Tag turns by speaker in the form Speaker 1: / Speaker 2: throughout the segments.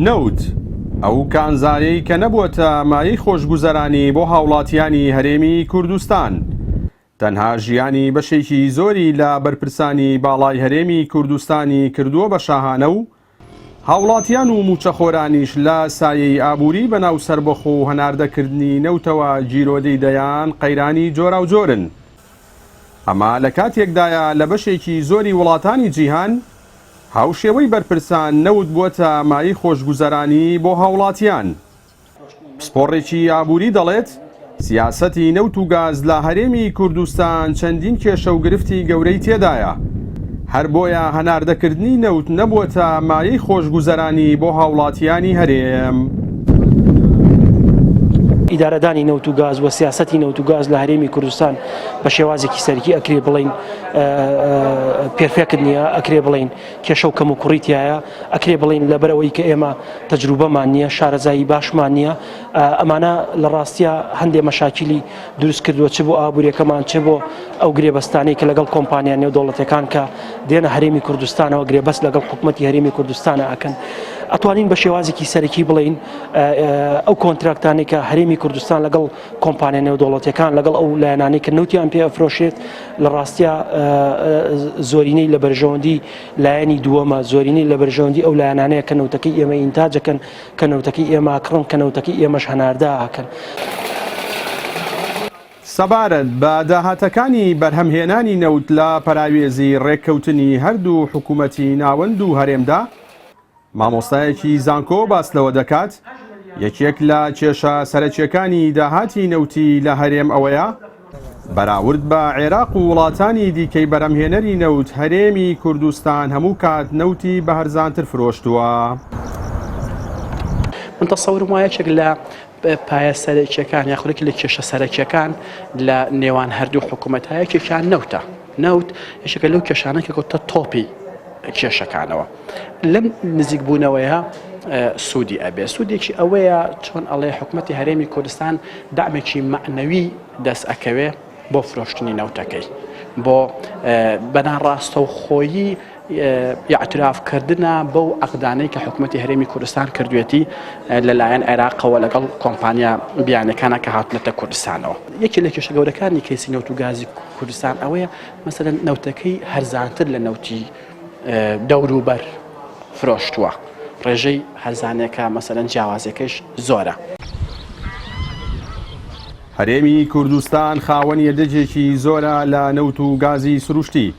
Speaker 1: نەوت، ئەو کانزایەی کە نەبووەتە مایەی خۆشگوزەرانی بۆ هاوڵاتیانی هەرێمی کوردستان، تەنها ژیانی بەشێکی زۆری لە بەرپرسانی باڵای هەرێمی کوردستانی کردووە بە شاهانە و هاوڵاتیان و مووچەخۆرانیش لە سایەی ئابووری بەناو سەربەخۆ و هەناردەکردنی نەوتەوە گیرۆدەی دەیان قەیرانی جۆراوجۆرن. ئەمە لە کاتێکدایە لە بەشێکی زۆری وڵاتانی جیهان هاوشێوەی بەرپرسان نەوت بووەتە مایەی خۆشگوزەرانی بۆ هاوڵاتیان. پسپۆڕێکی ئابووری دەڵێت، سیاسەتی نەوت و گاز لە هەرێمی کوردستان چەندین کێشە و گرفتی گەورەی تێدایە، هەر بۆیە هەناردەکردنی نەوت نەبووەتە مایەی خۆشگوزەرانی بۆ هاوڵاتیانی هەرێم.
Speaker 2: ئیدارەدانی نەوت و گاز و سیاسەتی نەوت و گاز لە هەرێمی کوردستان بە شێوازێکی سەرەکی ئەکرێ بڵێین perfect نییە، ئەکرێ بڵێین کێشە و کەموکوڕی تیایە، ئەکرێ بڵێین لەبەرئەوەی کە ئێمە تەجروبەمان نییە، شارەزایی باشمان نییە، ئەمانە لە ڕاستیا هەندێ مەشاکیلی دروست کردووە چ بۆ ئابووریەکەمان چ بۆ ئەو گرێبەستانەی کە لەگەڵ کۆمپانیا نێودەوڵەتەکان کە دێنە هەرێمی کوردستانەوە گرێبەست لەگەڵ حکوومەتی هەرێمی کوردستانە ئەکەن. ئەتوانین بە شێوازێکی سەرەکی بڵێین ئەو contract انەی کە هەرێمی کوردستان لەگەڵ کۆمپانیا نێودەوڵەتیەکان لەگەڵ ئەو لایەنانەی کە نەوتیان پێ ئەفرۆشێت لە ڕاستیا زۆرینەی لە بەرژەوەندی لایەنی دووەمە زۆرینەی لە بەرژەوەندی ئەو لایەنانەیە کە نەوتەکەی ئێمە ئینتاجەکەن کە نەوتەکەی ئێمە کڕن کە نەوتەکەی ئێمەش هەناردە ئەکەن.
Speaker 1: سەبارەت بە داهاتەکانی بەرهەمهێنانی نەوت لە پەراوێزی ڕێککەوتنی هەردوو حکومەتی ناوەند و هەرێمدا، مامۆستایەکی زانکۆ باس لەوە دەکات، یەکێک لە کێشە سەرەکییەکانی داهاتی نەوتی لە هەرێم ئەوەیە، بەراورد بە عێراق و وڵاتانی دیکەی بەرهەمهێنەری نەوت، هەرێمی کوردستان هەموو کات نەوتی بە هەرزانتر فرۆشتووە.
Speaker 3: من تەسەورم وایە یەکێک لە پایە سەرەکیەکان یاخود یەکێک لە کێشە سەرەکیەکان لە نێوان هەردوو حکوومەت یەکێکیان نەوتە. نەوت یەکێکە لەو کێشانە کە کەوتە تۆپی کێشەکانەوە. لەم نزیکبوونەوەیە سوودی ئەبێ. سوودێکی ئەوەیە چۆن ئەڵێ حکوومەتی هەرێمی کوردستان دامێکی مەعنەوی دەست ئەکەوێ بۆ فرۆشتنی نەوتەکەی بۆ بەناڕاستەوخۆیی ئیعتراف کردنە بەو عەقدانەی کە حکوومەتی هەرێمی کوردستان کردوێتی لەلایەن عێراقەوە لەگەڵ کۆمپانیا بیانەکانە کە هاتنەتە کوردستانەوە. یەکێ لە کێشە گەورەکانی کەیسی نەوت و گازی کوردستان ئەوەیە مەسەلەن نەوتەکەی هەرزانتر لە نەوتی دەوروبەر فرۆشتووە ڕێژەی هەرزانێکە مەسەلەن جیاوازەکەش زۆرە.
Speaker 1: هەرێمی کوردستان خاوەن یەدەگێکی زۆرە لە نەوت و گازی سروشتی،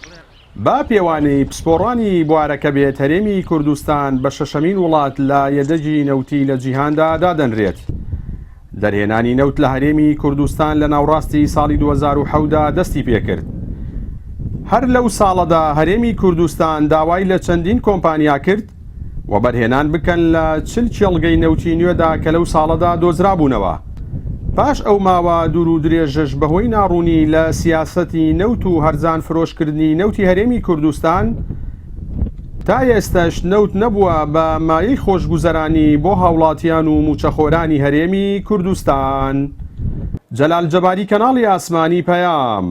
Speaker 1: با پێوانەی پسپۆڕانی بوارەکە بێت هەرێمی کوردستان بە شەشەمین وڵات لە یەدەگی نەوتی لە جیهاندا دادەنرێت. دەرهێنانی نەوت لە هەرێمی کوردستان لە ناوڕاستی ساڵی 2007 دا دەستی پێکرد. هەر لەو ساڵەدا هەرێمی کوردستان داوای لە چەندین کۆمپانیا کرد وەبەرهێنان بکەن لە 40 کێڵگەی نەوتی نوێدا کە لەو ساڵەدا دۆزرابوونەوە. پاش ئەو ماوە دوور و درێژەش بەهۆی ناڕوونی لە سیاسەتی نەوت و هەرزان فرۆشکردنی نەوتی هەرێمی کوردستان، تا ئێستەش نەوت نەبووە بە مایەی خۆشگوزەرانی بۆ هاوڵاتیان و مووچەخۆرانی هەرێمی کوردستان. جەلال جەباری کەناڵی ئاسمانی پەیام.